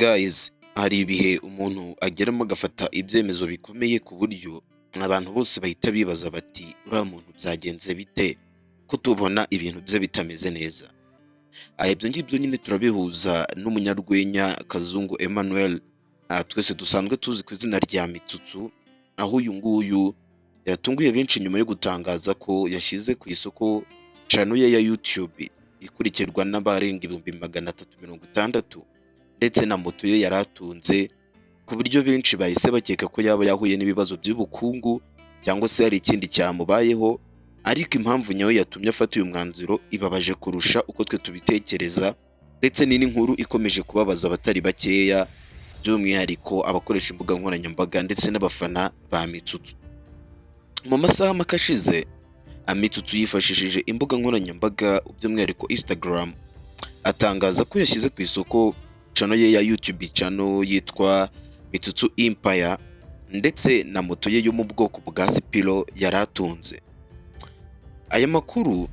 Guys, hari ibihe umuntu ageramo agafata ibyemezo bikomeye ku buryo abantu bose bahita bibaza bati: "Uriya muntu byagenze bite ko tubona ibintu bye bitameze neza?" Ibyo ngibyo nyine turabihuza n'umunyarwenya Kazungu Emmanuel, twese dusanzwe tuzi ku izina rya Mitsutsu, aho uyu nguyu yatunguye benshi nyuma yo gutangaza ko yashyize ku isoko channel ye ya YouTube ikurikirwa n'abarenga 360,000 ndetse na moto ye yari atunze, ku buryo benshi bahise bakeka ko yaba yahuye n'ibibazo by'ubukungu cyangwa se hari ikindi cyamubayeho. Ariko impamvu nyayo yatumye afata uyu mwanzuro ibabaje kurusha uko twe tubitekereza, ndetse ni n'inkuru ikomeje kubabaza abatari bakeya, by'umwihariko abakoresha imbuga nkoranyambaga ndetse n'abafana ba Mitsutsu. Mu masaha make ashize, Mitsutsu yifashishije imbuga nkoranyambaga, by'umwihariko Instagram, atangaza ko yashyize ku isoko channel ye ya YouTube, channel yitwa Mitsutsu Empire, ndetse na moto ye yo mu bwoko bwa Spiro yari atunze. Aya makuru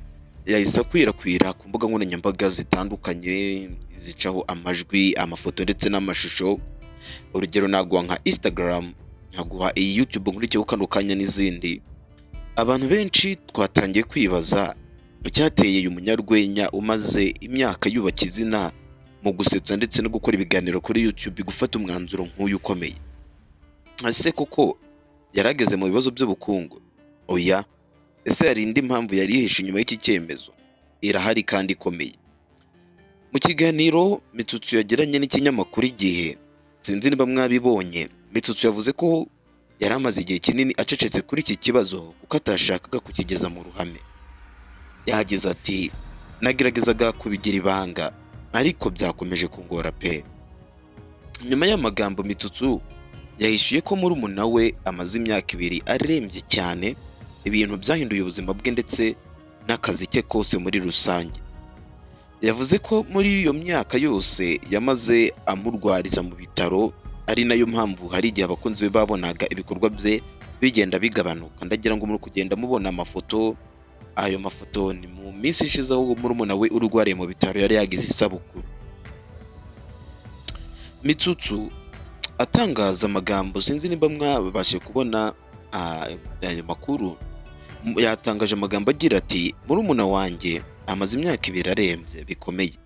yahise akwirakwira ku mbuga nkoranyambaga zitandukanye zicaho amajwi, amafoto ndetse n'amashusho. Urugero naguha nka Instagram, nkaguha iyi YouTube nkurikiyeho kano kanya n'izindi. Abantu benshi twatangiye kwibaza icyateye uyu munyarwenya umaze imyaka yubaka izina mu gusetsa ndetse no gukora ibiganiro kuri YouTube gufata umwanzuro nk'uyu ukomeye. Ese koko yarageze mu bibazo by'ubukungu? Oya. Ese hari indi mpamvu yari yihishe inyuma y'iki cyemezo? Irahari kandi ikomeye. Mu kiganiro Mitsutsu yagiranye n'ikinyamakuru Igihe, sinzi niba mwabibonye, Mitsutsu yavuze ko yari amaze igihe kinini acecetse kuri iki kibazo kuko atashakaga kukigeza mu ruhame. Yagize ati: "Nageragezaga kubigira ibanga, ariko byakomeje kungora pe." Nyuma y'amagambo, Mitsutsu yahishuye ko murumuna we amaze imyaka 2 arembye cyane, ibintu byahinduye ubuzima bwe ndetse n'akazi ke kose muri rusange. Yavuze ko muri iyo myaka yose yamaze amurwariza mu bitaro, ari nayo mpamvu hari igihe abakunzi be babonaga ibikorwa bye bigenda bigabanuka. Ndagira ngo muri kugenda mubona amafoto. Ayo mafoto ni mu minsi ishize, aho murumuna we urwariye mu bitaro yari yagize isabukuru. Mitsutsu atangaza amagambo, sinzi niba mwabashe kubona ayo makuru, yatangaje amagambo agira ati: "Murumuna wanjye amaze imyaka 2 arembye bikomeye.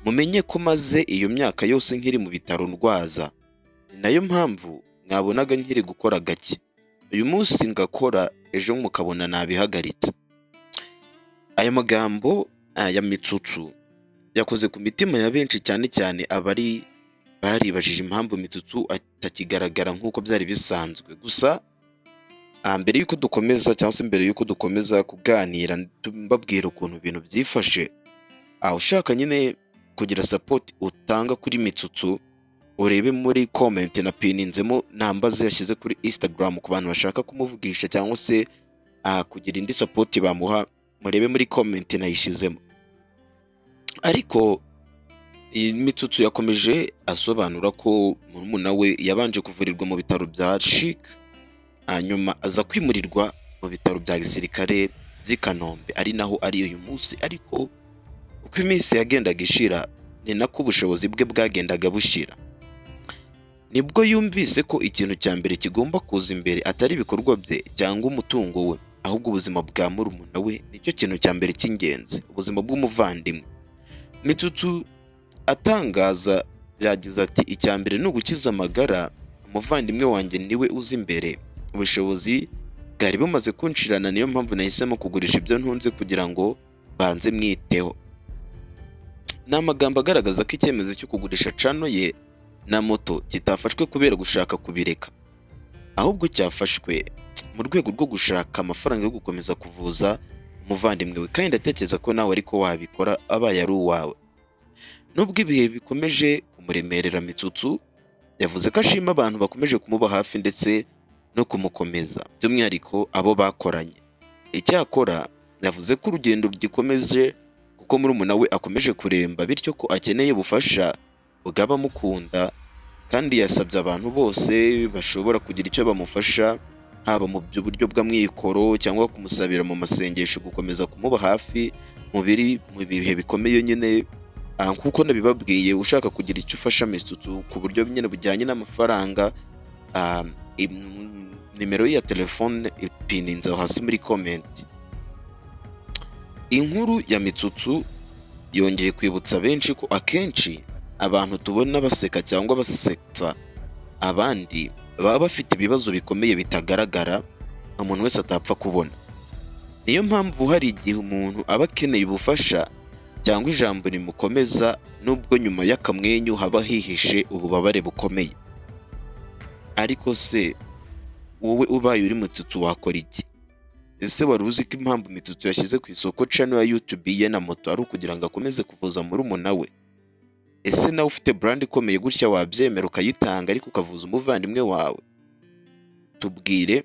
Mumenye ko maze iyo myaka yose nkiri mu bitaro ndwaza, ni nayo mpamvu mwabonaga nkiri gukora gake. Uyu munsi ngakora, ejo mukabona nabihagaritse." Aya magambo ya Mitsutsu yakoze ku mitima ya benshi, cyane cyane abari baribajije impamvu Mitsutsu atakigaragara nk'uko byari bisanzwe. Gusa mbere y'uko dukomeza, cyangwa se mbere y'uko dukomeza kuganira mbabwira ukuntu ibintu byifashe, ushaka nyine kugira support utanga kuri Mitsutsu, urebe muri comment na pininzemo namba ze yashyize kuri Instagram ku bantu bashaka kumuvugisha cyangwa se kugira indi support bamuha. Murebe muri comment nayishyizemo. Ariko iyi Mitsutsu yakomeje asobanura ko murumuna we yabanje kuvurirwa mu bitaro bya CHUK, hanyuma aza kwimurirwa mu bitaro bya gisirikare by'i Kanombe, ari naho ari uyu munsi. Ariko uko iminsi yagendaga ishira ni nako ubushobozi bwe bwagendaga bushira. Nibwo yumvise ko ikintu cya mbere kigomba kuza imbere atari ibikorwa bye cyangwa umutungo we, ahubwo ubuzima bwa murumuna we nicyo kintu cya mbere cy'ingenzi, ubuzima bw'umuvandimwe. Mitsutsu atangaza yagize ati: "Icya mbere ni ugukiza amagara, umuvandimwe wanjye niwe uza imbere. Ubushobozi bwari bumaze kunshirana, niyo mpamvu nahisemo kugurisha ibyo ntunze kugira ngo banze mwiteho." Ni amagambo agaragaza ko icyemezo cyo kugurisha channel ye na moto kitafashwe kubera gushaka kubireka, ahubwo cyafashwe mu rwego rwo gushaka amafaranga yo gukomeza kuvuza umuvandimwe we. Kandi ndatekereza ko nawe ariko wabikora abaye ari uwawe. Nubwo ibihe bikomeje kumuremerera, Mitsutsu yavuze ko ashima abantu bakomeje kumuba hafi ndetse no kumukomeza, by'umwihariko abo bakoranye. Icyakora yavuze ko urugendo rugikomeje kuko murumuna we akomeje kuremba, bityo ko akeneye ubufasha bw'abamukunda. Kandi yasabye abantu bose bashobora kugira icyo bamufasha, haba mu buryo bw'amikoro cyangwa kumusabira mu masengesho, gukomeza kumuba hafi mu biri mu bihe bikomeye nyine. Nk'uko nabibabwiye, ushaka kugira icyo ufasha Mitsutsu ku buryo nyine bujyanye n'amafaranga, nimero ye ya telefone ipininze aho hasi muri comment. Inkuru ya Mitsutsu yongeye kwibutsa benshi ko akenshi abantu tubona baseka cyangwa basetsa abandi baba bafite ibibazo bikomeye bitagaragara, umuntu wese atapfa kubona. Niyo mpamvu hari igihe umuntu aba akeneye ubufasha cyangwa ijambo rimukomeza, nubwo nyuma y'akamwenyu haba hihishe ububabare bukomeye. Ariko se wowe ubaye uri Mitsutsu wakora iki? Ese wari uzi ko impamvu Mitsutsu yashyize ku isoko channel ya YouTube ye na moto ari ukugira ngo akomeze kuvuza murumuna we? Ese nawe ufite brand ikomeye gutya wabyemera ukayitanga ariko ukavuza umuvandimwe wawe? Tubwire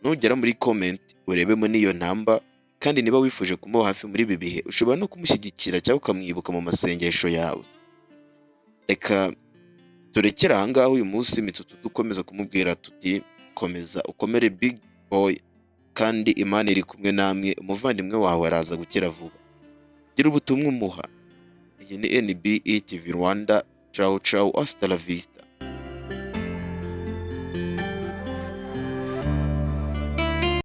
nugera muri comment urebemo n'iyo namba. Kandi niba wifuje kumuba hafi muri ibi bihe, ushobora no kumushyigikira cyangwa ukamwibuka mu masengesho yawe. Reka turekere aha ngaha uyu munsi. Mitsutsu dukomeza kumubwira tuti: "Komeza ukomere, big boy, kandi Imana iri kumwe namwe. Umuvandimwe wawe araza gukira vuba." Gira ubutumwa umuha. Iyi ni NBE TV Rwanda. Ciao ciao, hasta la vista.